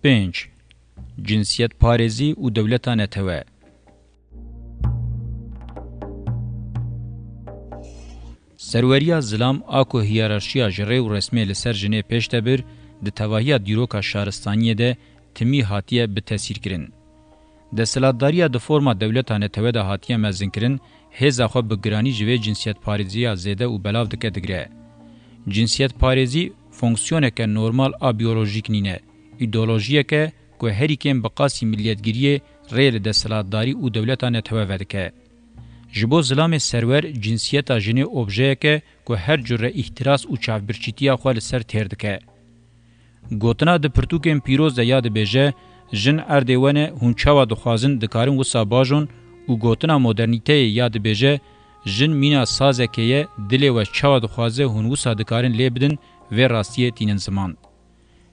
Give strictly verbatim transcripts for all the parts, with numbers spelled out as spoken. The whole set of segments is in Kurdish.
Pênc. Cinsiyetparêzî û dewleta netewe. Serweriya zilam a ku hiyerarşiya ji rê û resmê li ser jinê pêş de bir, di tevahiya dîroka şaristaniyê de timî hatiye bi tesîrkirin. Desthilatdariya di forma dewleta netewe de hatiye mezinkirin, hêza xwe bi giranî ji vê cinsiyetparêziya zêde û belav dike digire. Cinsiyetparêzî fonksiyoneke normal a biyolojîk nîne, îdeolojiyeke ku herî kêm bi qasî miliyetgiriyê rê li desthilatdarî û dewleta netewe vedike. Ji bo zilamê serwer, cinsiyeta jinê objeyeke ku her cure îhtiras û çavbirçîtiya xwe li ser têr dike. Gotina di pirtûkên pîroz de ya dibêje, jin erdê we ne, hûn çawa dixwazin, dikarin wisa bajon û gotina modernîteyê ya dibêje, jin mîna sazekê ye, dilê we çawa dixwaze, hûn wisa dikarin lê bidin, vê rastiyê tînin ziman.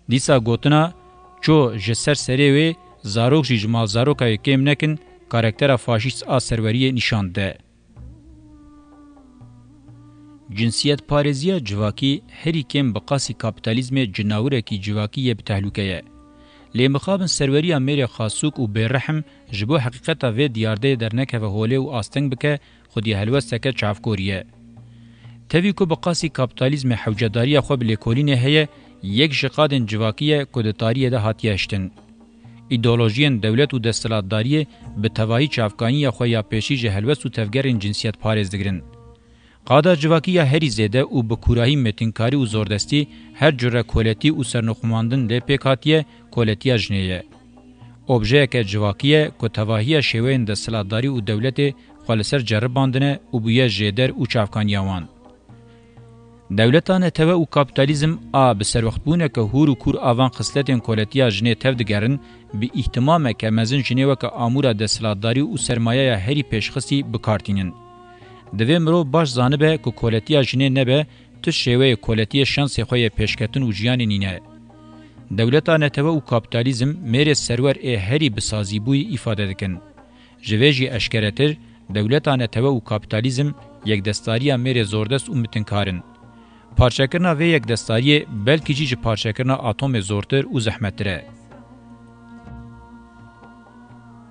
Dîsa gotina, ço ji ser serê wê, zarok jî ji malzaroka wê kêm nekin, karaktera faşîst a serweriyê nîşan dide. Cinsiyetparêziya civakî herî kêm bi qasî kapîtalîzmê cinawirekî civakî yê bi tehlûke ye. Lê mixabin serweriya mêrê xasûk û bêrehm ji bo heqîqeta vê diyardeyê dernekeve holê û asteng bike, xwedî helwesteke çavkorî ye. Tevî ku bi qasî kapîtalîzmê hewcedariya xwe bi lêkolînê heye, yek ji qadên civakî ye ku di tariyê de hatiye hiştin. Îdeolojiyên dewlet û desthilatdariyê bi tevahî çavkaniya xwe ya pêşî ji helwest û tevgerên cinsiyetparêz digirin. Qada civakî ya herî zêde û bi kûrahî metinkarî û zordestî her cure koletî û sernixumandin lê pêk hatiye, koletiya jinê ye. Objeyeke civakî ye ku tevahiya şêweyên desthilatdarî û dewletê xwe li ser ceribandine û bûye jêder û çavkaniya wan. Dewleta netewe û kapîtalîzm a bi serwextbûneke hûr û kûr a van xisletên koletiya jinê tev digerin, bi îhtimameke mezin jinê weke amûra desthilatdarî û sermayeya herî pêşxistî bi kar tînin. Divê mirov baş zanibe ku koletiya jinê nebe, tu şêweyê koletiyê şansê xwe yê pêşketin û jiyanê nîne. Dewleta netewe û kapîtalîzm mêrê serwer ê herî bi sazîbûyî îfade dikin. Ji vê jî eşkeretir, dewleta netewe û kapîtalîzm yekdestdariya mêrê zordest û mitinkar in. Parçekirina vê yekdestdariyê belkî jî ji parçekirina atomê zortir û zehmettir e.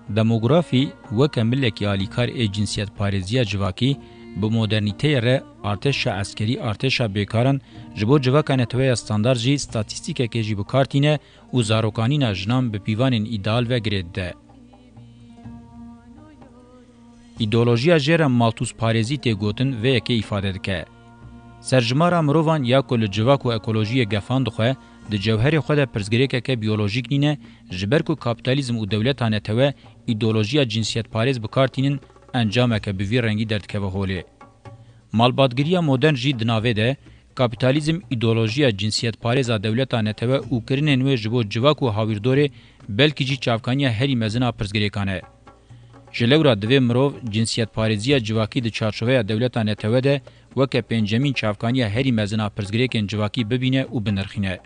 Demografî weke milekî alîkar ê cinsiyetparêziya civakî bi modernîteyê re artêşa eskerî, artêşa bêkaran ji bo civaka neteweya standard jî statîstîkeke jî bi kar tîne û zarokanîna jinan bi pîvanên îdeal ve girê dide. Îdeolojiya jê re maltûzparêzî tê gotin vê yekê îfade dike. Serjimara mirovan ya ku li civak û ekolojiyê gefan dixwe, di cewherê xwe de pirsgirêkeke biyolojîk nîne, ji ber ku kapîtalîzm û dewleta netewe îdeolojiya cinsiyetparêz bi kar tînin, encameke bi vî rengî derdikeve holê. Malbatgiriya modern jî di navê de, kapîtalîzm, îdeolojiya cinsiyetparêza dewleta netewe û kirinên wê ji bo civak û hawîrdorê belkî jî çavkaniya herî mezin a pirsgirêkan e. Ji lewra divê mirov cinsiyetparêziya civakî di çarçoveya dewleta netewe de weke pêncemîn çavkaniya herî mezin a pirsgirêkên civakî bibîne û binirxîne.